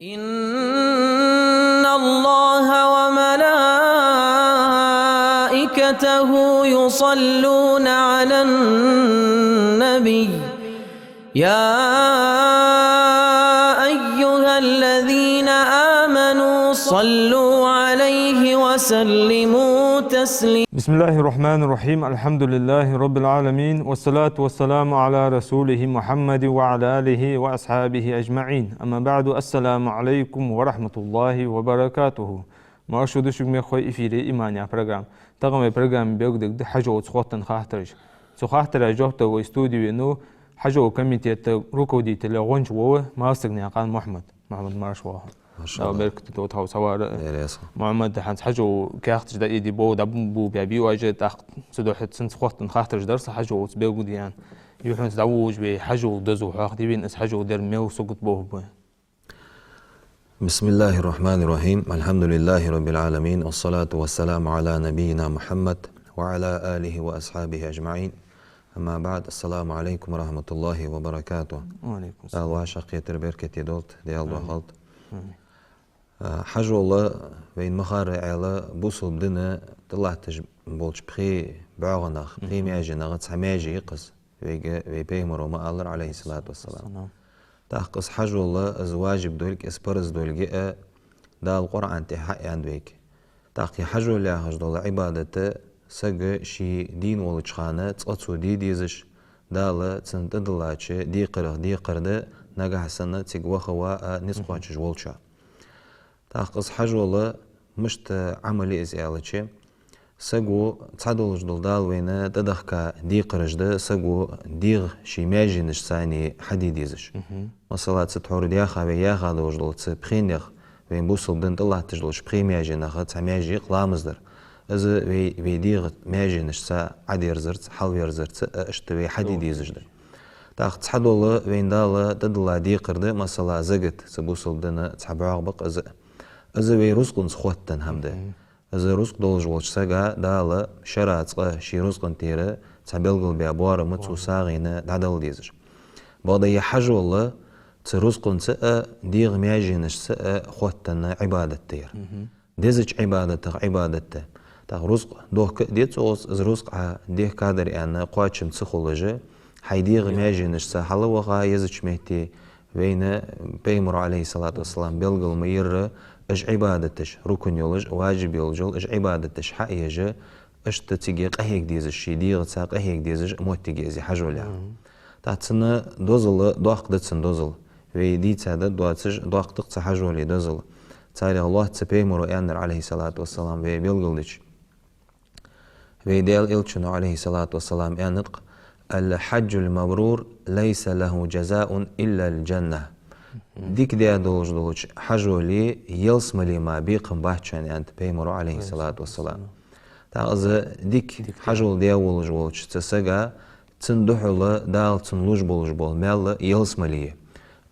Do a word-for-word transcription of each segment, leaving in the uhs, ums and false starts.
إن الله وملائكته يصلون على النبي، يا أيها الذين آمنوا صلوا عليه وسلموا تسليما. بسم الله الرحمن الرحيم. الحمد لله رب العالمين. والصلاة والسلام على رسوله محمد وعلى آله وأصحابه أجمعين. أما بعد. السلام عليكم ورحمة الله وبركاته. Марша да шуга, мехкахой, эфире «Иман» яха программа. Тахан вай программе белгалдергда хьажолца хоттаденна хаттараш. Цу хаттарашта жоп дала вай студе венав хьажола комитета руководитель гӀонча вола Малсагнаькъан Мухьмад. Мухьмад, марша воагӀалва. Марша Дала воагӀалва. Беркате долда хьо цхьавар. Беркате. Мухьмад, хӀанз хьажола каьхаташ дӀаийде бола, дӀаболабаь бий оаш, тӀаккха цудухьа цунца хоттаденна хаттараш дар са хьажолца белгалдаь. Юххьанца дӀаволалуш вай хьажола дозал хьоахаде вайна, из хьажол дар мел сагот болх ба. بسم الله الرحمن الرحيم. الحمد لله رب العالمين. والصلاة والسلام على نبينا محمد وعلى آله وأصحابه أجمعين. أما بعد. السلام عليكم ورحمة الله وبركاته. وعليكم السلام. Дала вӀашагӀкхетар беркате долда, Даьла Амин. Духьа хилда. Амин. А, хьажол, вайна ма харра аьлча, бусалба дина тӀалатташ болча пхе бӀоагӀанех, пхе Мгм. маьженех цхьа маьже я-кх из. Вайга вай Пайхамаро ма аллара, Ӏалайхи ссалату вассалам. Салам. ТӀаккха из хьажол, из важиб долга, из парз долга а Дала Къуръан тӀа хьааьннад вайга. ТӀаккха из хьажол яхаш дола Ӏибадат сага ше дийна волча хана цкъа цо де дезаш, Дала цунна тӀадиллача декхарех декхар да, нагахьа санна цига ваха ва а низ Мгм. кхоачаш волча. ТӀаккха из хьажол мишта Ӏамал я из аьлча, саго цхьа долаш дола Дала вайна тӀадехка декхараш да, саго дегӀа ший маьженашца хьаде дезаш. Мгм. Масала, цу тхьовра даьха вай яьха долаш дола цу пхенех, вай бусалба дина тӀалатташ долча пхе маьженех цхьа маьже я-кх ламаз дар. Из вай, вай дегӀа маьженашца Ӏодерзарца, хьалверзарца а иштта вай хьаде дезаш да. ТӀаккха цхьадола вайна Дала тӀадилла декхар да, масала, закат, цу бусалба дина цхьа бӀоагӀа ба-кх из. Из вай рузкъанца хоттаденна хӀама да. Мгм. Из рузкъа долаш волча сага Дала шера цкъа ший рузкъан тӀера цхьа белгалбаь боарам цу Боарам. сагӀийна дӀадала дезаш. Бакъда из хьажол цу рузкъанца а, дегӀа маьженашца а хоттаденна Ӏибадат да ер. Мгм. Дезача Ӏибадатех Ӏибадат да. ТӀаккха рузкъа дохка а деза цо, из рузкъа Ӏа дехкадар аьнна кхоачам ца хулаш, хьай дегӀа Йо. маьженашца хьалваха езача метте вайна Пайхамаро, Ӏалайхи ссалату вассалам, белгал ма йирра, уж Ӏибадаташ, рукн йолаш, важиб йолаш йола уж Ӏибадаташ хьаеш, иштта цига къахьега дезаш, ший дегӀаца къахьега дезаш моттиг я из хьажол яхар. Мгм. ТӀаккха цун дозал, доккха да цун дозал. Вай дийца да доацаш, доккха да-кх цу хьажола дозал. Царех лоацца Пайхамаро аьннар, Ӏалайхи ссалату вассалам, вай белгалдича. Вай Даьла Элчано, Ӏалайхи ссалату вассалам, аьннад-кх: «الحج المبرور ليس له جزاء إلا الجنة». Мгм. Дика даь долаш долча хьажола ялсмале мара бекхам бац шоана, аьннад Пайхамаро, Ӏалайхи ссалату вассалам. ТӀаккха из дика Дика хьажол даь волаш волча цу сага, цунна духьала Дала цунна луш болаш бола маьл ялсмале я.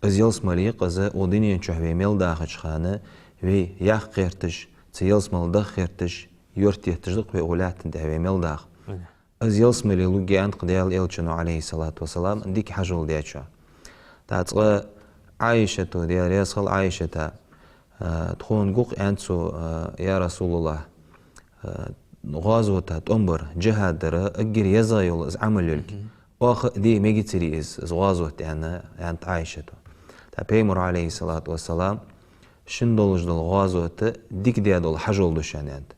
Из ялсмале я-кх из укх дунен чу вай мел дахача хана, вай яккха гӀерташ, цу ялсмале даха гӀерташ, юрта етташ да-кх вай укх лаьттан тӀа вай мел даха. Мгм. Из ялсмале лургья, аьннад-кх Даьла Элчано, Ӏалайхи ссалату вассалам, дика хьажол даьчоа. ТӀаккха цкъа Ӏайшата, Даьла раьза хилва Ӏайшата, а, тхона гу-кх, аьннад цо, а, я РасулаллахӀ, а, гӀазота тӀом бар, джихӀад дар эггара езагӀа йола из Ӏамал йолга. Мгм. Оаха а де мегацарий из, из гӀазот, аьнна, аьннад Ӏайшата. ТӀаккха Пайхамаро, Ӏалайхи ссалату вассалам, шун долаш дола гӀазот дика даь дола хьажол да шоана, аьннад.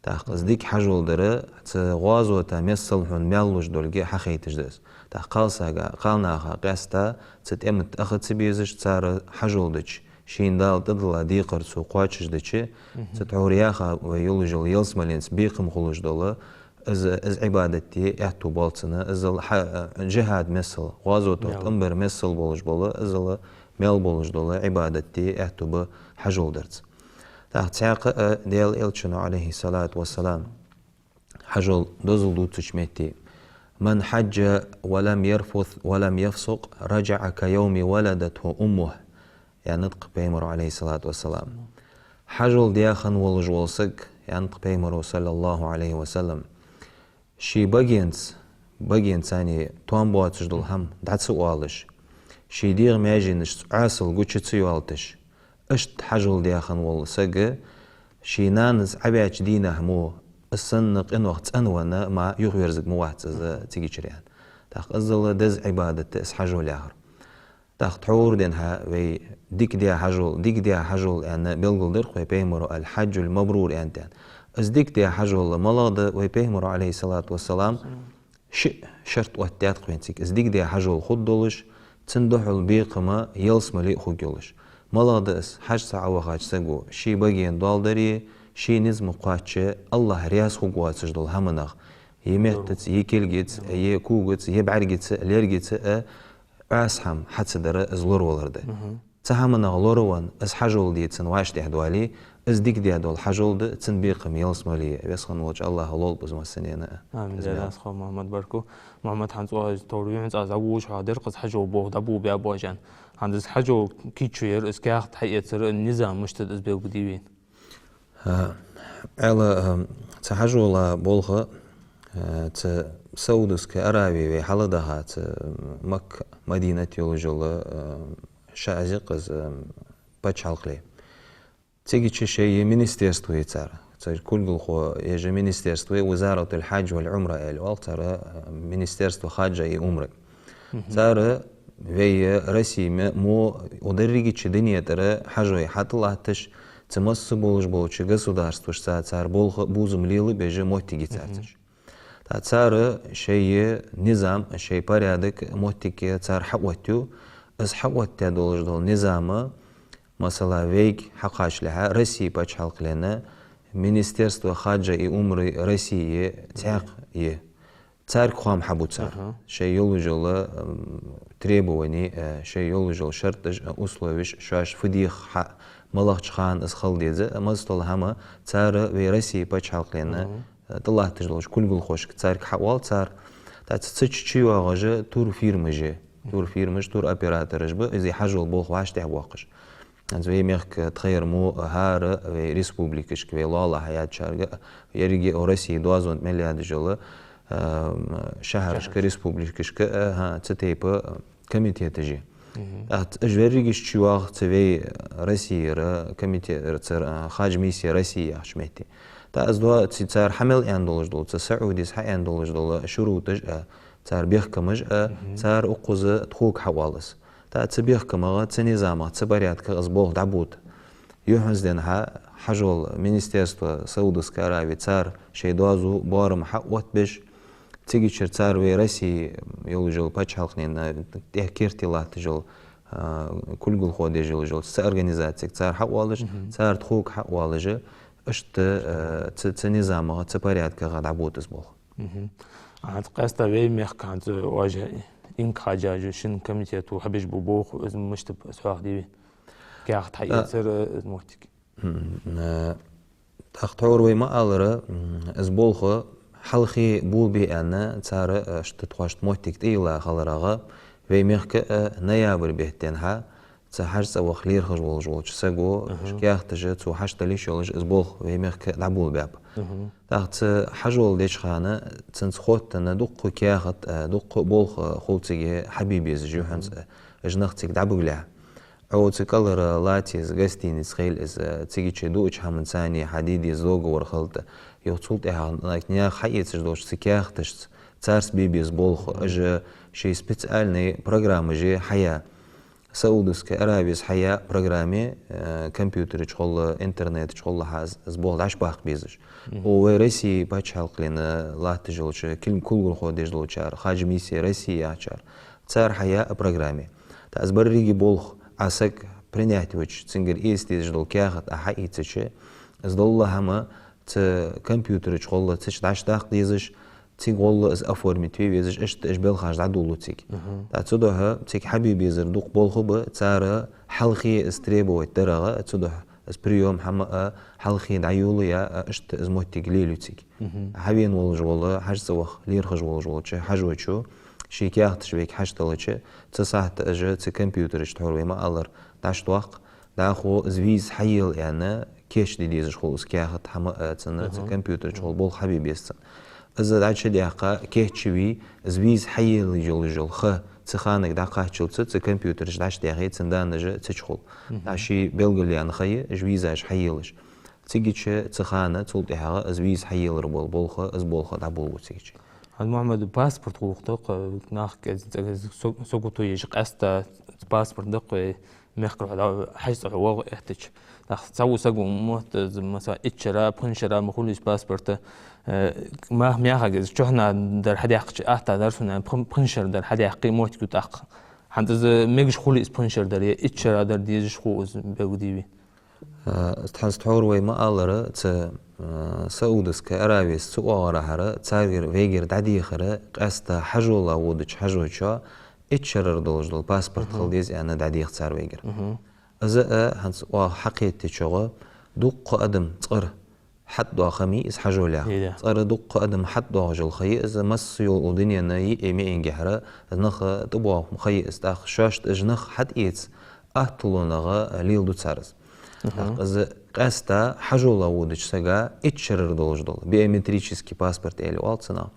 ТӀаккха из дика хьажол дар, цу гӀазота миссел хьона маьл луш долга хьахайташ да из. ТӀаккха кхалсага, кхалнаха къаьстта цу тӀема тӀа аха ца безаш, цар хьажол дича, шийна Дала тӀадилла декхар цо кхоачашдича, Мгм. цу тхьовра яьха вай йолаш йола ялсмаленца бекхам хулаш дола, из, из Ӏибадат де аьттув боал цунна, иззал хьа-, джихӀад миссел, гӀазота Маьл. тӀом бар миссел болаш бола, иззал маьл болаш дола Ӏибадат де аьттув ба хьажол дарца. ТӀаккха цхьаькха а Даьла Элчано, Ӏалайхи ссалату вассалам, хьажола дозал дувцача метте: «من حج ولم يرفث ولم يفسق رجع كيوم ولدته أمه», аьннад-кх Пайхамаро, Ӏалайхи ссалату вассалам. Хьажол даь хинна волаш вола саг, аьннад-кх Пайхамаро, саллаллахӀу Ӏалайхи ва саллам, ший багенца, багенца цхьана тоам боацаш дола хӀама дӀа ца оалаш, ший дегӀа маьженашца Ӏаьсал гуча ца йоалийташ, Иштта хьажол даь хинна вола саг, ший нанас Ӏаваьча дийнахьа мо, из санна къинох цӀенвенна ма юхаверзарг ма вац из цигачара, аьнна. ТӀаккха иззал деза Ӏибадат да из хьажол яхар. ТӀаккха тхьовра денз хьа вай дика даь хьажол, дика даь хьажол аьнна белгалдаьр-кх вай Пайхамаро, «الحج المبرور» аьнна, аьнна. Из дика даь хьажол малагӀа да? Вай Пайхамаро, عليه الصلاة والسلام, ши шарт оттадаьд-кх вайна цига. Из дика даь хьажол хургдолаш, цун духьал бекхам ялсмале а хургйолаш. МалагӀа да из? ХьажцӀа Ӏовахача саго ший баген доал даре, ший низ ма кхоаччача, АллахӀ раьза хургвоацаш дола хӀаманах, е меттаца, е кулгаца, е когаца, е бӀаргаца, лергаца а Ӏоаьса хӀама хьа ца дар из лоравалар да. Цу хӀаманах лоравенна, из хьажол де цун вӀаштӀехьа доале, из дика даь дола хьажол да, цун бекхам ялсмале я. Веза хинна волча АллахӀа лолба из массанена а. Амин. Из Даьла мел. Раьза хилва, Мухьаммад-Барку. Мухьаммад, хӀанз цкъа тхьовра юххьанца аз дӀабувлаш хьоадаьр-кх из хьажол болх дӀаболабаь бола жан. ХӀанз из хьажол кийчо яр, из каьхат хьаэцар, низам мишта да, из белгалде вайна. А, Ӏаьла, а, цу хьажола болх, а, цу Саудовская Аравия вай хьалдаха, цу Макка, Мадинат йолаш йола, а, шаӀ язъяьккх из, а, паччахьалкхе. Цигача шоай министерство я цар. Цар кулгалхо, е же министерство я, وزارة الحج والعمرة аьле оал цар, а, министерство хаджа и умры. Цар вай Россе мо, укх дерригача дунен тӀара хьажой хьатӀалатташ, цу масса болаш болча государствашца цар болх, бувзам лелабеш моттиг я цар цигача. ТӀаккха цар шоай низам, шоай порядок, моттиг цар хьаоттаю. Из хьаоттадаь долаш дола низам, масала, вайга хьакхачалехьа, Россе паччахьалкхен министерство хаджа и умры России цхьаькха я. Царга хоам хьабу цар. Шоай йолаш йола, м, требовани, э, шоай йолаш йола шартӀаш, э, условеш, шоаш фу дех хьа, малагӀча хана из хила деза, э, маза дола хӀама цар вай Россе паччахьалкхен, э, тӀалатташ долча кулгалхошка царга хьаоал цар. ТӀаккха цу чу чуйоагӀаш турфирмаш я. Турфирмаш, туроператораш ба, из хьажол болх вӀаштӀехьабоаккхаш. ХӀанз вай мехка тхоай мо хӀара вай республикашка, вай лоалахьа яьчарга, еррига а Россе доазон тӀа мел ядаш йола, а, шахьарашка, республикашка, а, хӀа, цу тайпа комитеташ я. ТӀаккха уж ерригаш чуйоагӀа цу вай Россера комитет, цар, а, хаджа миссия России яхача метте. ТӀаккха из доа ци-, цар хьа мел аьнна долаш дола, цу Саудис хьааьнна долаш дола шурутӀаш а, цар бехкамаш а, цар укхаза тхога хьаоал из. ТӀаккха цу бехкамах, цу низамах, цу порядках из болх дӀабода. Юххьанца денз хьа хьажол министерство Саудовской Аравии, цар шоай доазув, боарам хьаоттабеш, цигачара цар вай Россе йолаш йола паччахьалкхен тӀехьа керте латташ йола, а, кулгалхо деш йолаш йола цу организаце цар хьаоалаш, цар тхога хьаоалаш, иштта, а, цу, цу низамах, цу порядках дӀабода из болх. Мгм. А, хӀанз къаьстта вай мехка хӀанз оаш инкхаджажу шин комитето хьабеш ба болх, из мишта ба, из хьоахаде вайна. Каьхат хьаэцар, из моттиг. Мгм. Э, тӀаккха тхьовра вай ма аллара, м, из болх хьалхе болабе аьнна, цар, э, иштта тхоашта моттиг тӀайилла хиларах, вай мехка, э, ноябрь бетта денз хьа, цу хьажцӀа ваха лерхӀаш волаш волча саго, уж каьхаташ цо хьачудала йиш йолаш, из болх вай мехка дӀаболабаьб. ТӀаккха цу хьажол деча хана, цунца хоттаденна дуккха каьхат, а, дуккха болх, а, хул цига хьабе безаш юххьанца, а, уж нах цига дӀабигалехьа. Ӏо цу кӀалара лаца еза гостиница хилийта, а, цигача дуача хӀаманца цхьана хьаде деза договор хилийта. Юха цул тӀехьагӀа наха хьаэцаш долча цу каьхаташца царца бе беза болх, уж шоай специальни программаш хьаяь. Саудовская Аравия хьаяь программе, э, компьютера чухула, интернета чухула хьа из, из болх дӀачубаккха безаш. Мгм. Укх вай Россе паччахьалкхен латташ йолча, кул-, кулгалхо деш долчар, хаджа миссия России яхачар, цар хьаяь программе. ТӀаккха из беррига болх Ӏа саг принять вича, цунгара эца дезаш дола каьхат Ӏа хьаийцача, из дола хӀама цу компьютера чухула цу чу дӀачудаккха дезаш, цига гӀолла из оформить ве везаш, иштта уж белхаш дӀадолалу цига. Мгм. ТӀаккха цудухьа цига хьабе безар дукха болх ба, цар хьалхе из требовать дарах, цудухьа из приём хӀама а хьалхе дӀайолаяь, а, иштта из моттиг лелаю цига. Мгм. Хьавена волаш вола, хьажцӀа ваха лерхӀаш волаш волча хьажочо ший каьхаташ вайга хьачудалча, цу сахьата уж цу компьютера чу, тхьовра вай ма аллара, дӀачудоаккх, дӀахо из виза хьаела аьнна, кечде дезаш хул из каьхат, хӀама а цунна, цу компьютера чухула болх хьабе беза цунна. Из дӀачудаьккха, кечве, из виза хьаела йолаш йола ха Цу ханага дӀакхаччалца, цу компьютера чу дӀачудаьхе, цун данныш цу чу хул. Мгм. ТӀаккха ший белгалъяьнна ха я, уж визаш хьаелаш. Цигача цу хана, цул тӀехьагӀа из виза хьаелар бола болх, из болх дӀаболабу цигача. ХӀанз, Мухьаммад, паспорт гӀулакх да-кх, нах кӀезига-кӀезига со-, сагото еш къаьстта паспорт да-кх вай мехкара, хьо дӀа-, хьажцӀа хьо воагӀа аьттача. ТӀаккха цхьавола саго мотт, масала, итт шера, пхи шера ма хулий из паспорт, э, мах-, мехкага из чухьнахьа дар хьадаьккхача атта дар сона, пхи-, пхи шера дар хьадаьккхе, моттиг ю тӀаккха. ХӀанз из мегаш хулий из пхи шера дар, е итт шера дар дезаш хул из, белгалдий вай? А, хӀанз тхьовра вай ма аллара, цу, а, Саудовская Аравия, цу оагӀорахьара, царгара вайгара дӀадехар, къаьстта хьажола водача хьажочоа итт шерара долаш дола паспорт Мгм. хила деза аьнна дӀадех цар вайгара. Мгм. Из а, хӀанз оаха хьакхетачох, дуккха адам цкъара хьатӀадоагӀа ха ма йий из хьажолех. Ида. Цкъара дуккха адам хьатӀадоагӀаш йола ха я из, масса йола дунен йиъе-миъенгахьара нах тӀабоагӀа ха я из. ТӀаккха шоашта уж нах хьатӀаэца атталонагӀа леладу цар из. Мгм. ТӀаккха из къаьстта хьажола водача сага итт шерара долаш дола биометрический паспорт аьле оал цунах.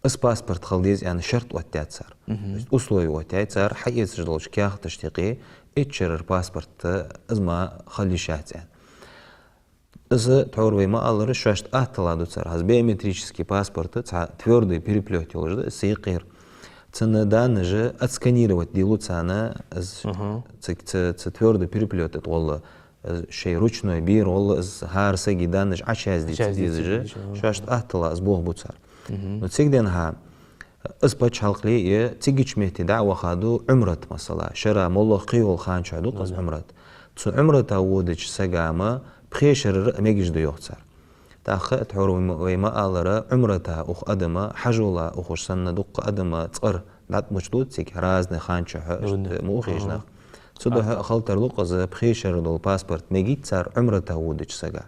Из паспорт хила деза аьнна шарт оттадаьд цар. Мгм. То есть услови оттаяьй цар, хьаэцаш долча каьхаташта юкъе итт шерара паспорт из мара хила йиш яц аьнна. Из тхьовра вай ма аллара, шоашта аттала ду цар. ХӀанз биометрический паспорт цхьа твёрдый переплёт йолаш да, из юкъера. Цун данныш отсканировать делу царна, из Мгм. цу, цу, цу твёрдый переплёта тӀа гӀолла, из шоай ручной бера гӀолла, из хӀара сага данныш Ӏочаязде ца Ӏочаязде ца дезаш, дезаш, мгм. шоашта аттала из болх бу цар. Мгм. Ну, цига денз хьа, из паччахьалкхе е цигача метте дӀа а ваха ду Ӏумрат, масала. Шера моллагӀа кхыйола ха чу ду-кх из Мгм. Ӏумрат. Цу Ӏумрата водача сага ма пхе шерара мегаш да йоах цар. ТӀаккха тхьовра вай ма, вай ма аллара, Ӏумрата ух адам, хьажола ухаш санна дуккха адам цкъара дӀатӀа мучадода цига, разный ха чу хьо, Мгм. иштта ма ухаш Мгм. нах. Цудухьа Ага. хила тарлу-кх из пхе шера дола паспорт мегийт цар Ӏумрата водача сага.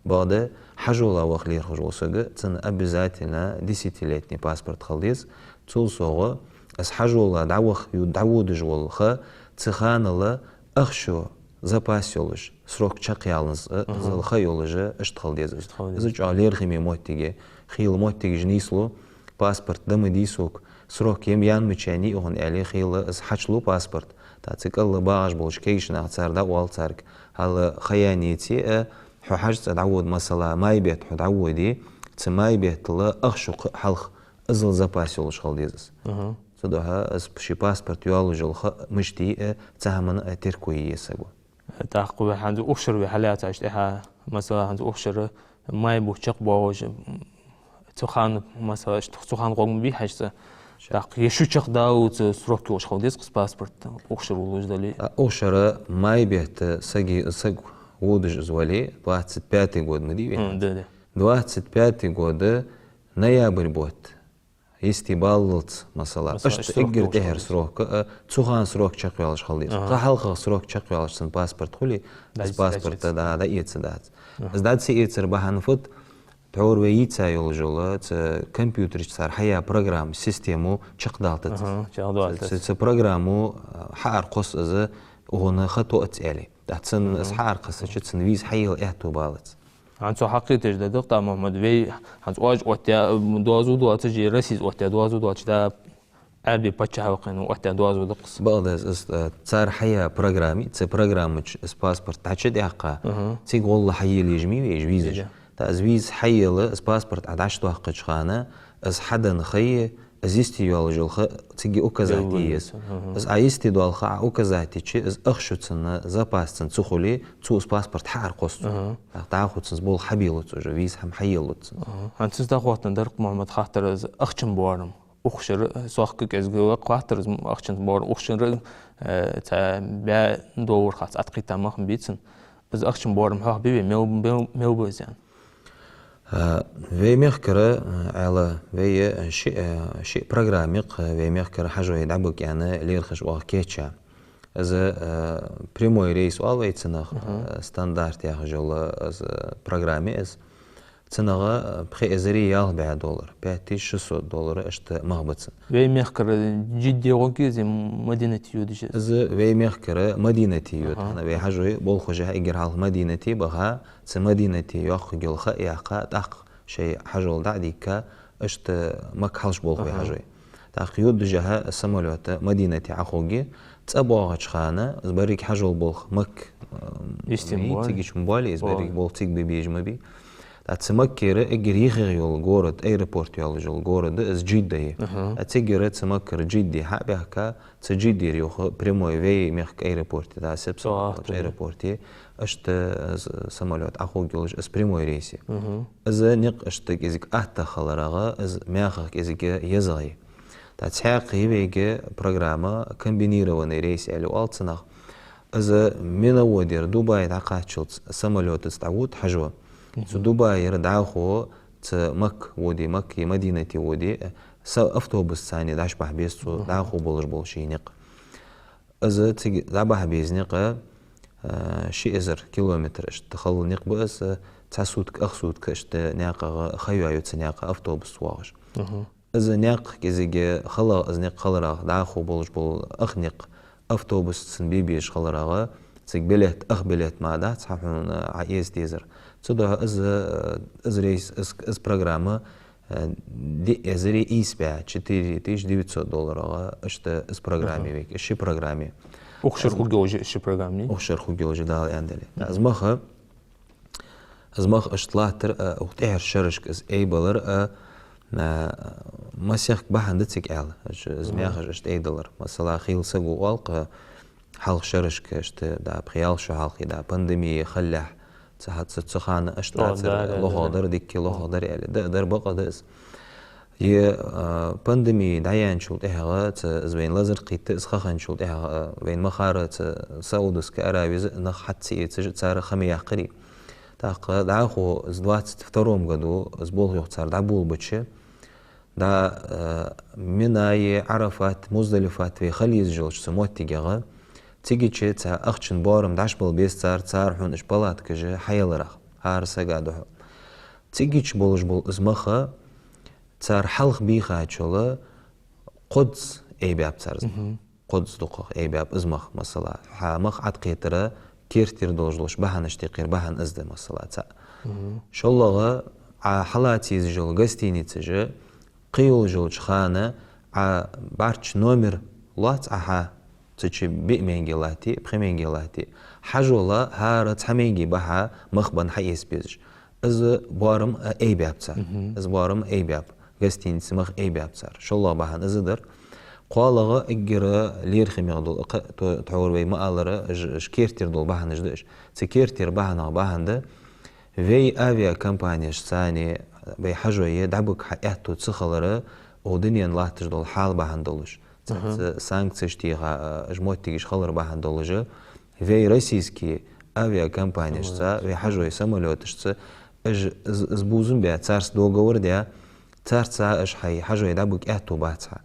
Бакъда хьажола ваха лерхӀаш вола саг, цунна обязательно десятилетний паспорт хила деза. Цул совгӀа, из хьажола дӀаваха ю-, дӀаводаш вола ха, цу ханал ахча запас йолаш, срок чакхъяланза, Мгм. из ха йолаш, иштта хила деза из. Иштта хила деза. Из чӀоагӀа лерхӀаме моттиг я, хийла моттигаш нийслу, паспорт да ма дий сога, срок е ма яьннай, мичай йий укхун аьле, хийла из хьачулу паспорт. ТӀаккха цу кӀал багӀаш болча кагийча наха цар дӀаоал царга: хьал ха яьннай, э, хьо ХьажцӀа дӀавода, масала, май бетта хьо дӀаводе, цу май беттал ахча кхы а хьалха, иззал запас йолаш хила деза из. Мгм. Цудухьа из ший паспорт йоаллаш йола ха мишта йий, э, цу хӀаман а терко е еза саго. ТӀаккха вай хӀанз укх шера вай хьалаьцача тӀехьа, масала, хӀанз укх шера май бутт чакхбоагӀаш, цу хана, масала, иштта цу хана гӀоргма бий ХьажцӀа. Ша. ТӀаккха е шу чакхдаллалца срок йолаш хила деза-кх из паспорт, укх шера уллаш дале. А, укх шера май бетта саг, саг водаш из вале, двадцать пятый год ма дий вай? М, да, да. Двадцать пятый года ноябрь бутт йисте баллалца, масала. Масала, иштта иштта срок эггара йолаш тӀехьара хила деза. Срок, а, цу хана срок чакхйоалаш хила деза. Ага. Кхы хьалха срок чакхйоалаш цун паспорт хуле, из дӀа-, паспорт дӀа-, дӀа-, дӀаэца дац. Ага. Из дӀа ца эцара бахьан фуд, тхьовра вай йийца йолаш йола, цу компьютера чу цар хьаяь программа, систему чакхдалийтац. Ага, чакхдалийтац. Цу, цу, цу программо, а, хьааркхосс из, укхунна ха тоъац аьле. ТӀаккха цунна из Ага. хьааркхессача, цун виза хьаела аьттув балац. ХӀанз цо хьакхеташ да дакъа, Мухьаммад, вай хӀанз оаш оттаяь доазув доацаш, е Россе оттаяь доазув доацаш, да, Ӏарбий паччахьалкхен оттаяь доазув да-кх из. Бакъда из, из, э, цар хьаяь программа, цу программа чу из паспорт дӀачудаьккха, Мгм. цига гӀолла хьаела езаш ма йий вай уж визаш. Ида. ТӀаккха из виза хьаела, из паспорт Ӏа дӀачудоаккхача хана, из хьаденна ха е, из йисте йоаллаш йола ха цига указать е еза. Белгалъяьй. Мгм. Из Ӏа йисте дола ха Ӏа указать йича, из ахча цунна, запас цун ца хуле, цо из паспорт хьааркхосс цо. Мгм. ТӀаккха дӀахо цунца болх хьабелац уже, виза хӀама хьаеллац цунна. Мгм. ХӀанз цунца дӀахоттаденна дар-кх, Мухьаммад, хаттар из ахчан боарам. Укх шера, сох кӀезига хаттар из ахчан боарам. Укх шера, э, цхьа бӀаь доллар харц Ӏаткхийтта мах ма бий цун. Из ахчан боарам хьоахабий вай, мел, мел, мел ба из аьнна? А, вай мехкара, а, Ӏаьла, вай, а, ши, а, ши программа я-кх, а, вай мехкара хьажой дӀабига аьнна лерхӀаш оаха кийчъяь. Из, а, прямой рейс оал вай цунах, Мгм. а, стандарт яхаш йола, из, а, программа я из. Цунах, а, пхи эзари ялх бӀаь доллар, пять тысяч шестьсот доллар иштта мах ба цун. Вай мехкара Джидде гӀоргья из, е Мадинате йодаш я из? Из вай мехкара Мадинате йода. Аха. ХӀана, вай хьажой болхлой эггара хьалха Мадинате баха, цу Мадинате йоккхагӀа йола ха яьккха, тӀаккха шоай хьажол дӀа а дийгга, иштта Макка хьалхашка болх бой Аха. хьажой. ТӀаккха йодаш хьа самолёта Мадинате Ӏоховргья, цӀабоагӀача хана, из берриг хьажол болх Макка, м, Истин бий, бой. Цигача ма боалий, из Бой. Берриг болх цига бе безаш ма бий. ТӀаккха цу Маккера эггара йиххе йола город, аэропорт йолаш йола город, из Джидда я. Аха. ТӀаккха цигара цу Маккара Джидде хьа а баьхка, цу Джиддера юха прямой вай мехка аэропорте, да, Сепсо Со ахтули. Аэропорте, иштта, э, с-, самолёт Ӏоховргйолаш, из прямой рейс я. Мгм. Из никъ иштта кӀезига аттагӀа хиларах, из мехах кӀезига езагӀа я. ТӀаккха цхьаькха я вайга программа, комбинированный рейс аьле оал цунах. Из Мина водера Дубай дӀакхаччалца самолётаца дӀавода хьажо. Цу Мгм. Дубайера дӀахо цу Макка воде, Макка е Мадинате воде, э, са автобусаца дӀаш бахьа беза цо Мгм. дӀахо болаш бола ший никъ. Из цига дӀабахьа беза никъ, э, ши эзар километр иштта хала никъ ба из, цхьа сутка, ах сутка иштта наькъагӀа ха йоаю цу наькъа автобусаца воагӀаш. Мгм. Из наькъ кӀезига хала, из никъ хиларах, дӀахо болаш бола ах никъ автобусаца бе безаш хиларах, цига билет, ах билет ма дац хьа хьона Ӏоэца дезар. Цудухьа из, э, из рейс, из, из программа, э, диъ эзари ийс бӀаь, четыре тысячи девятьсот долларах, иштта из программе Аха. Вайга, ши программе. Укх шера хургйолаш я ши программа? Укх шера хургйолаш я, Дала аьннадале. Мгм. Из мах, из мах иштта латтар, э, укх тӀехьарча шерашка из айбалар, э, э, масех бахьан да цига аьле, из, из Мгм. мехаш иштта айдалар. Масала, хийла саг ва оал-кх, хьалха шерашка иштта, да, пхи-ялх шу хьалха, да, пандемия хилалехь, цу хьа-, цу, цу хана иштта О, лацар, да, да, лохагӀа да. Дар, дикка лохагӀа дар аьле. Да, дар бакъ да из. Е, а, пандемия дӀаяьнначул тӀехьагӀа, цу, из вайна лазар кхийтта, из ха хинначул тӀехьагӀа, а, вайна ма харра, цу Саудовская Аравия нах хьа ца эцаш, цар ха ма яьккхарий. ТӀаккха дӀахо из двадцать втором году, из болх юха цар дӀаболабича, да, э, Минае, Ӏарафат, Муздалифат вай хила езаш йолча цу моттигагӀа, цигача цхьа ахчан боарам дӀаш бала беза цар, цар хьона уж палаткаш хьаяларах, хӀара сага духьал. Цигача болаш бола из мах, цар хьалха бийхачул кхозза айбаьб цар из мах. Мгм. Кхозза дукхагӀа айбаьб из мах, масала. Хьа мах Ӏокхетара керттера долаш долча бахьанашта юкъера бахьан из да, масала, цаӀ. Мгм. ШоллагӀа, Ӏа хьалаца езаш йола гостиницаш, кхыйолаш йолча хана, Ӏа бӀарчча номер лоац Ӏа хьа, цу чу биъ маьнге латте, пхи маьнге латте. Хьажола хӀара цхьа маьнге бахьа мах бенна хьаэца безаш. Из боарам айбаьб цар. Мгм. Из боарам айбаьб. Гостинице мах айбаьб цар. ШоллагӀа бахьан из дар. КхоалагӀа, эггара лерхӀамегӀа дола, кхы а то-, тхьовра вай ма аллара, уж, уж керттера дола бахьанаш да уж. Цу керттера бахьанех бахьан да, вай авиакомпанешца вай хьажой дӀабига хьааьттув ца хилара, укх дунен латташ дола хьал бахьан долаш. Цхьацца Аха. санкцеш теха, а, уж моттигаш хилар бахьан долаш, вай российски авиакомпанешца, Самолёташца. вай хьажой самолёташца, уж, из, из бувзам баь, царца договор даь, царца уж хьай хьажой дӀабига аьттув бац хьа.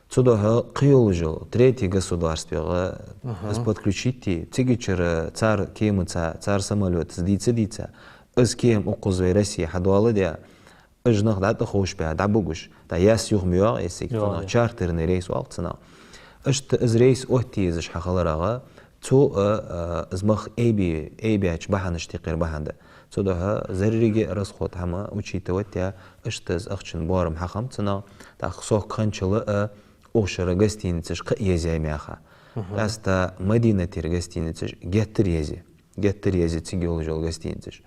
Цудухьа кхыйолаш йола, третий государствегӀа, Аха. из подключить де, цигачара цар кемаца, цар самолётаца дийца, дийца, из кема укхаза вай Россе хьадоаладаь, уж нах дӀатӀаховшабаь, дӀабугаш, да, яс юха ма йоагӀа, если ЦӀенах чартерный рейс оал-кх цӀенах. Иштта из рейс оттае езаш хьахиларах, цо, а, а, из мах айбе-, айбаьча бахьанашта юкъера бахьан да. Цудухьа зеррига а расход хӀама учитывать даь, иштта из ахчан боарам хьахиннаб цӀенах, тӀаккха сохка хинначул а, укх шера гостиницаш кхы а езъяьй мехах. Мгм. Къаьстта Мадинатера гостиницаш геттара езъяьй. Геттара езъяьй цига йолаш йола гостиницаш.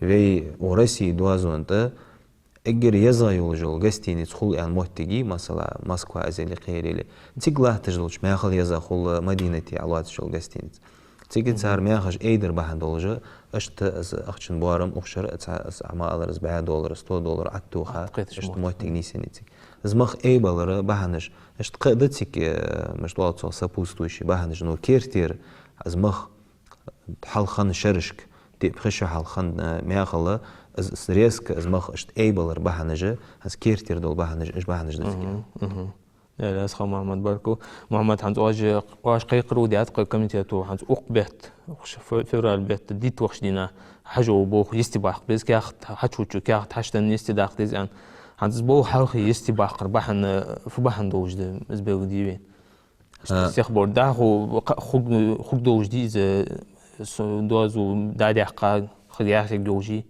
Вай укх Россе доазон тӀа эггара езагӀа йолаш йола гостиница хул аьнна моттиг я, масала, Москва из яле, кхыяр яле. Цига латташ долча мехал езагӀа хул Мадинате Ӏолоацаш йола гостиница. Цига цар Мгм. мехаш айдар бахьан долаш, иштта из ахчан боарам укх шера цхьа, из Ӏа ма аллара, из бӀаь доллар, сто доллар Ӏоттоха, Ӏоттоха иштта моттиг нийсъеннай цига. Из мах айбалара бахьанаш, иштта кхы а да цига, э, мишта оал цох, сопутствующие бахьанаш, но керттера из мах хьалха хинна шерашка, диъ-пхи шу хьалха хинна, э, мехал, из, из резко из мах иштта айбалара бахьанаш, из керттера дола бахьанаш, уж бахьанаш да цига. Мгм, мгм. Э, Лаьсхой Мухьмад, баркал. Мухьмад, хӀанз оаш, оаш кхайкарал даьд-кх комитето, хӀанз укх бетта, укх ш-, фе-, февраль бетта, дитт вахача дийнахьа хьажол болх йисте баккха беза, каьхат хьачувеча, каьхат хьачуденна йисте даккха деза аьнна. ХӀанз из болх хьалхе йисте баккхара бахьан, фу бахьан долаш да, из белгалде вайна? А. Сех бор дӀахо кхы а хург-, хургдолаш дий из, со-, доазув дӀадаьккха, хӀаьта яхилга йолаш йий?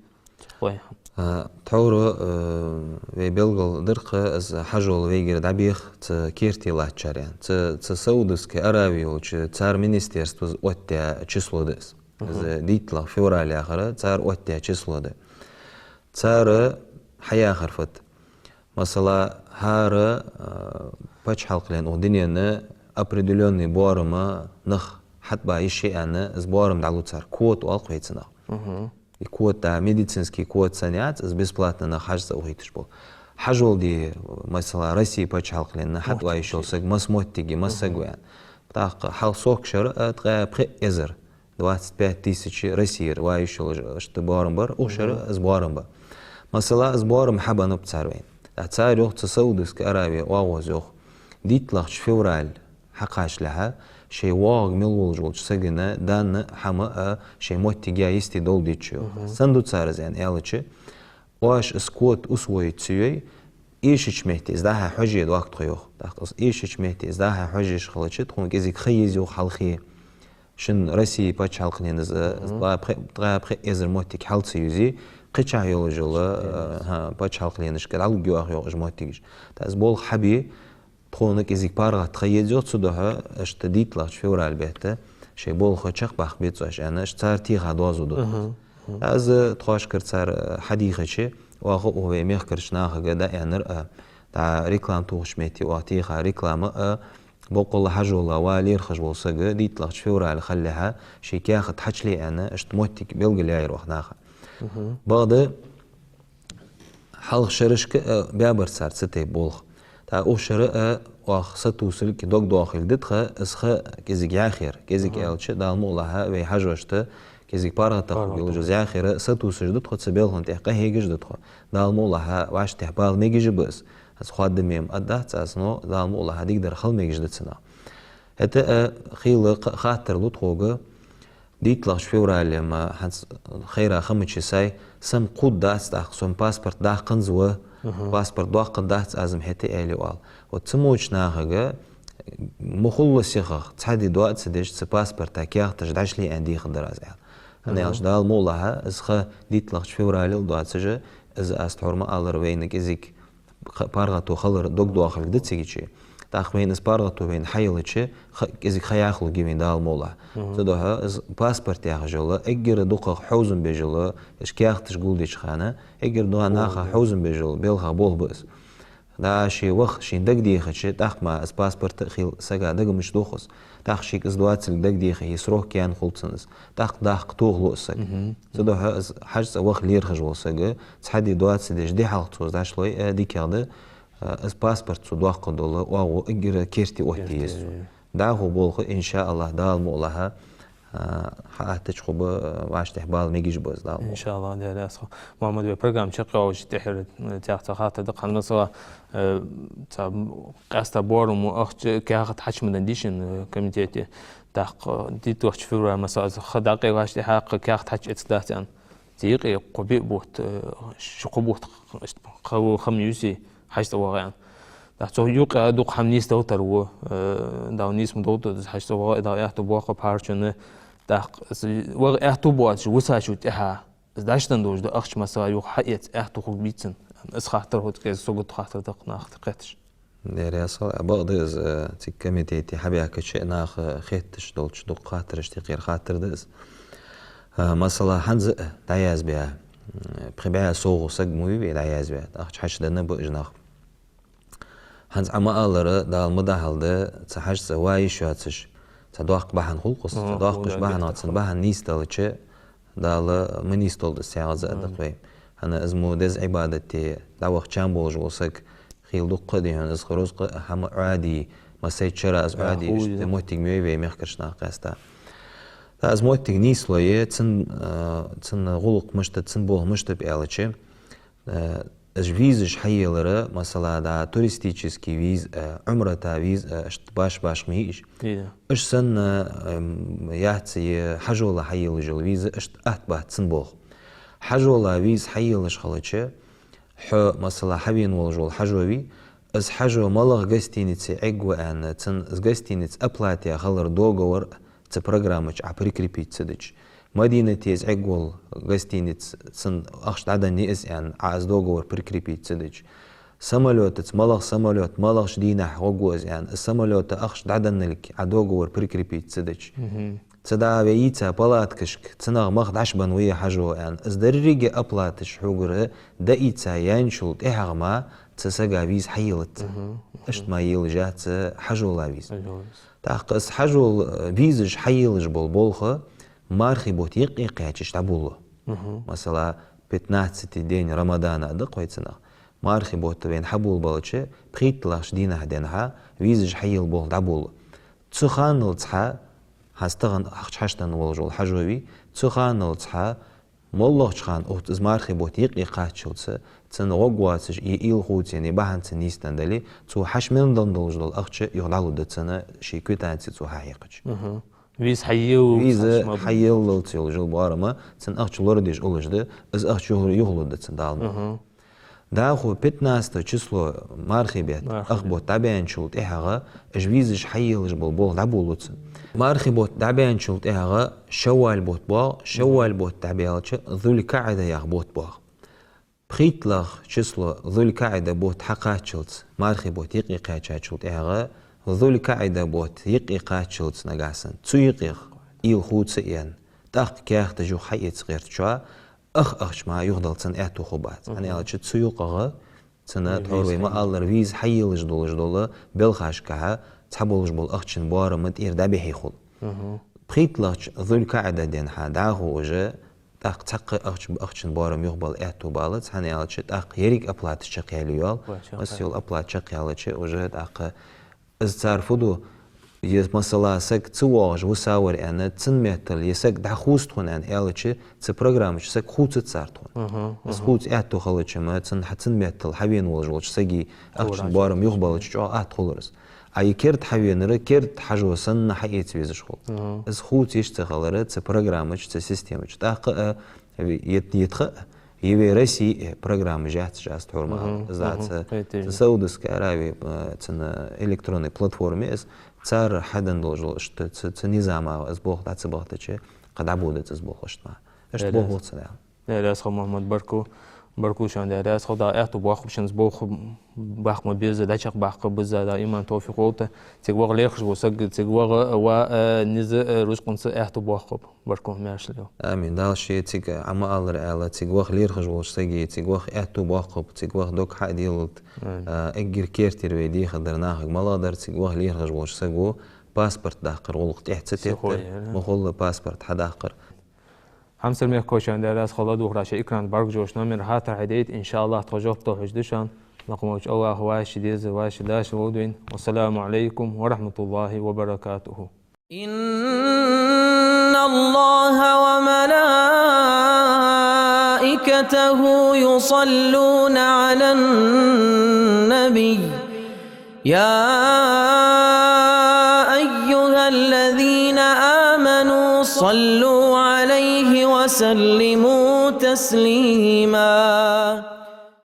Кхы а. А, тхьовра, э, вай белгалдир-кх, из хьажол вайгара дӀабех цу керте латтачар, аьнна. Цу, цу Саудовская Аравия йолча цар министерствос оттадаь число да из. Из дийтталагӀа февраль яхар цар оттадаь число да. Цар хьаяхар фуд? Масала, хӀара, э, паччахьалкхен, укх дунен определённый боарама нах хьатӀаба йиш я аьнна, из боарам дӀалу цар. Квота оал-кх вай цунах. И квота, медицинский квота санна яц, из бесплатно нах хьажцӀа ухийташ бола. Хьажол де, масала, Россе паччахьалкхен хьатӀава йиш йола саг масса моттиг я, масса саг ва аьнна. ТӀаккха хьалсохкашара, а, ткъаь пхи эзар, двадцать пять тысяч Россера ва йиш йолаш, иштта боарам бар, укх шера из боарам ба. Масала, из боарам хьабеннаб цар вайна. ТӀаккха цар йоах, цу Саудовская Аравия оагӀоза йоах, дийтталагӀча февраль хьакхачалехьа, шоай воагӀаргволаш волча сага данна хӀама, а, шоай моттиг я йисте долаш дича йоах. Сенна ду цар из аьнна аьлча, оаш из квота усвоить ца йой, эшача метте из дӀа-хьа хьоже доахк тхо йоах. ТӀаккха из эшача метте из дӀа-хьа хьожаш хилча, тхона кӀезига ха еза йоах хьалхе. Шун Россе паччахьалкхен из, из ткъаь пхи, ткъаь пхи эзар моттиг хьал ца юзе, кхычахьа йолаш йола, э, хӀа, паччахьалкхенашка дӀалургйоах йоах уж моттигаш. ТӀаккха из болх хьабе, тхона кӀезига паргӀата ха еза йоах, цудухьа иштта дийтталагӀча февраль бетта шоай болх чакхбаккха беза оаш аьнна, иштта цар теха доазув ду тхона. Из тхоашкара цар, э, хьадийхача, оаха укх вай мехкарча нахага дӀааьннар, а, дӀа реклама тохача метте оаха теха реклама, а, боккъала хьажола ва лерхӀаш вола саг дийтталагӀча февраль хилалехьа ший каьхат хьачуле аьнна, иштта моттиг белгалъяьяр оаха наха. Бакъда, хьалха шерашка, а, баьбар цар цу тайпа болх. ТӀаккха укх шера, а, оаха сатувсалга, дог доахалга да тха, из ха кӀезига яхъяр. КӀезига аьлча, Дала мукъалахь, вай хьажошта кӀезига паргӀата хургйолаш из яхъяр, сатувсаш да тхо, цу балха тӀа къахьегаш да тхо. Дала мукъалахь, вӀаштӀехьа бала мегаш ба из. Аз хоадаме-м аргдац аз, но Дала мукъалахь, дикадар хила мегаш да цунах. ХӀаьта, а, хийла ха-, хаттар лу тхога, дийтталагӀча феврале-м хӀанз хайра ха ма чу сай, са-м кхувргдац тӀаккха, со-м паспорт даккханза ва, паспорт доаккхаргдац аз-м хӀаьта аьле оал. Вот цу моча нахага ма хулла сихагӀа, цхьа ди доа ца деш, цу паспорта каьхаташ дӀачуле аьнна дехар дар аз аьнна. ХӀана аьлча, Дала мукъалахь, из ха дийтталагӀча февралел доацаш, из аз тхьовра ма аллара, вайна кӀезига ха-, паргӀато хилар дог доахалга да цига чу. ТӀаккха вайна из паргӀато вайна хьаелча, ха-, кӀезига ха яхалургья вайна, Дала мукъалахь. Цудухьа из паспорт яхаш йола, эггара дукхагӀа хьовзам беш йола, уж каьхаташ гулдеча хана, эггара дукха наха хьовзам беш йола балха болх ба из. ДӀа ший ваха, шийна дагадехача, тӀаккха ма из паспорт а хийла сага дага мича дох из. ТӀаккха шийга из доацилга дагадехе, срок кена хул цун из. ТӀаккха даккха тохалу из саг. Цудухьа из хьажцӀа ваха лерхӀаш вола саг, цхьа ди доа ца деш, ди хьалха цо из дӀачулой, э, дикагӀа да, э, из паспорт цо доаккхаргдола оагӀув эггара керте оттае еза цо. ДӀахо болх, иншааллахӀ, Дала мукъалахь, а, хьааттача хургба, а, вӀаштӀехьа бала мегаш ба из, Дала мукъалахь. ИншааллахӀ, Даьла раьза хилва. Мухьаммад, вай программа чакхйоалача тӀехьара, э, тӀаккха цхьа хаттар да-кх, масала, э, цхьа къаьстта боарам ва ахча каьхат хьачу ма даьннадий шун, э, комитете. ТӀаккха дийтталагӀча феврале, масала, ха дӀакъайлача тӀехьа кхы каьхат хьачуэцаргдац аьнна. Цу юкъе кхо-пхиъ бутт, э, ши-кхо бутт кхы ха ма юсий, хьажцӀа вагӀа аьнна. ТӀаккха цу юкъе дукха хӀама нийсдалийтар ва, э, Дала нийса ма долда из, хьажцӀа вагӀа, Дала аьттув боаккхалба хӀаране. ТӀаккха из вагӀа аьттув боацаш висачул тӀехьа, из дӀачуденна долаш дола ахча, масала, юха хьаэца аьттув хургбий цун? Из хаттар хӀанз кӀезига сагот хаттар да-кх наха кхеташ. Даьла раьза хилва, бакъда из, э, цига комитете хьабаьхкача наха хетташ долча дукха хаттарашта юкъера хаттар да из. Э, масала, хӀанз а дӀаязбаь, м, пхи бӀаь совгӀа саг ма вий вай дӀаязбаь, ахча хьачуденна ба уж нах. ХӀанз Ӏа ма аллара, Дала ма дахьалда, цхьа хьажцӀа ва йиш йоацаш, цхьа доккха бахьан хул-кх из, цхьа доккхача бахьанах цун бахьан нийсделча, Дала ма нийсдолда из, цхьаькхаза а да-кх вай. ХӀана, из мо деза Ӏибадате дӀаваха чам болаш вола саг, хийла дукха а дий хьона из, рузкъа а, хӀама Ӏаьдий, массайтта шера из Ӏаьдий, иштта моттиг ма йий вай мехкарча наха къаьстта. ТӀаккха из моттиг нийслой, цун, э, цун гӀулакх мишта да, цун болх мишта ба аьлча, э, уж визаш хьаелар, масала, да, туристический виза, э, Ӏумрата виза, э, иштта башха-башха ма йий уж. Уж санна, эм, яц е хьажола хьаелаш йола виза, иштта атта бац цун болх. Хьажола виза хьаелаш хилча, хьо, масала, хьавена волаш вола хьажо вий, из хьажо малагӀа гостинице Ӏергва аьнна, цун из гостиница оплата яь хилара договор цу программа чу Ӏа прикрепить ца дича, Мадинате из Ӏергвола гостиница, цунна ахча дӀаденна я из аьнна, Ӏа из договор прикрепить ца дича. Самолётаца, малагӀа самолёт, малагӀча дийнахьа гӀоргва из аьнна, из самолёта ахча дӀаденналга Ӏа договор прикрепить ца дича. Цу дӀа вай ийца палаткашка, цунах мах дӀачубенна ва ер хьажо аьнна, из деррига оплаташ хьогара дӀаийца яьнначул тӀехьагӀа мара цу сага виза хьаелац. Иштта мара елаш яц хьажола виза. ТӀаккха из хьажола, э, визаш хьаелаш бола болх мархий бутт юкъе кхаьчача дӀаболалу. Масала, пятнадцатый день Рамадана да-кх вай цунах. Мархий бутт вайна хьаболабелча, пхийтталагӀча дийнахьа денз визаш хьаела болх дӀаболалу. Цу ханналца хьа, хӀанз тахан ахча хьачуденна волаш вола хьажо вий, цу ханналца хьа, моллагӀча хана, оцу из мархий бутт юкъе кхаччалца, цунна гӀоргвоацаш, е уйла хувцаенна, е бахьан цунна нийсденна дале, цо хьачу мел денна долаш дола ахча юха дӀалургда цунна, ший квитанци цо хьахьекхача. Виза хьаеллалца, виза хьаеллалца йолаш йола боарам, цунна ахча лорадеш уллаш да, из ахча юха-, юхалургда цунна Дала мукъалахь. ДӀахо пятнадцатое число, мархий бетта, ах бутт дӀабаьнначул тӀехьагӀа, уж визаш хьаелаш бола болх дӀаболалу цунна. Мархий бутт дӀабаьнначул тӀехьагӀа шавваль бутт боагӀа, шавваль бутт дӀабаьлча Зуль-КаӀида яха бутт боагӀа. ПхийтталагӀа число Зуль-КаӀида бутт хьакхаччалца, мархий бутт юкъе кхаьчачул тӀехьагӀа, Зуль-КаӀида бутт юкъе кхаччалца нагахьа санна, цу юкъех уйла хувцаенна, тӀаккха каьхаташ юха хьаэца гӀертачоа, ах ахча мара юхадала цунна аьттув хургбац. ХӀана аьлча цу юкъагӀа цунна, тхьовра вай ма аллара, виза хьаелаш долаш дола белхашкахьа цхьаболаш бола ахчан боарам тӀера дӀабихьа хул. ПхийтталагӀча Зуль-КаӀида денз дӀахо уже тӀаккха цхьаккха ахча, ахчан боарам юхабала аьттув балац, хӀана аьлча тӀаккха еррига оплаташ чакхъяьлла йола. Масса йола оплата чакхъяьлча, уже тӀаккха из цар фу ду, е, масала, саг ца воагӀаш висавар аьнна, цун меттала е саг дӀахувц тхона аьнна аьлча, цу программа чу саг хувцац цар тхона. Из хувца аьттув хилча-м, цун хьа-, цун меттала хьавена волаш волча сага ахчан боарам юхабалча чӀоагӀа атта хулар из. А е керда хьавенар керда хьажо санна хьаэца везаш хул. Из хувца йиш ца хилар цу программа чу, цу система чу. ТӀаккха а, е, е тха а, е вай Россе а программаш яц уж, аз тхьовра ма аллара. Из дац, цу Саудовская Аравия, э, цун электронни платформа я из, цар хьаденна долаш дола, иштта цу, цу низамах из болх дӀа ца бахийтача, кхы дӀабодацац из болх иштта мара. Иштта болх ба цун, аьнна. Даьла раьза хилва, Мухьаммад, баркал, баркал шоана, Даьла раьза хилва. ДӀа аьттув боаккхаргба шоана, из болх баккха ма безза, дӀачакхбаккха безза, дӀа иман, товфикъ лолда. Цига ваха лерхӀаш вола саг, цига ваха, ва, э, низ, э, рузкъанца аьттув боаккхаргба. Баркал, маьрша лелаш. Амин. Дала ше цига Ӏа ма аллара аьнна, цига ваха лерхӀаш волча сага, цига ваха аьттув боаккхаргба, цига ваха дог хьа а делалда. Амин. А, эггара керттера вай дехар дар нахага малагӀа дар, цига ваха лерхӀаш волча саго паспорт даккхара гӀулакх тӀехьа ца теттар, ма хулла паспорт хьадаккхар. Хьамсара мехкахой, шоана Даьла раьза хилва, ладувгӀараш шоай экрана бӀаргагуш йолча номера хаттар хьадайта, иншааллахӀ, тха жоп тохаш да шоана. Лакха волча АллахӀа вай а, ши деза, вай а, ши дас а ловргда вайна. Вассаламу Ӏалайкум ва рахьматуллахӀи ва баракатухӀ. إن الله وملائكته يصلون على النبي، يا أيها الذين آمنوا صلوا عليه وسلموا تسليما.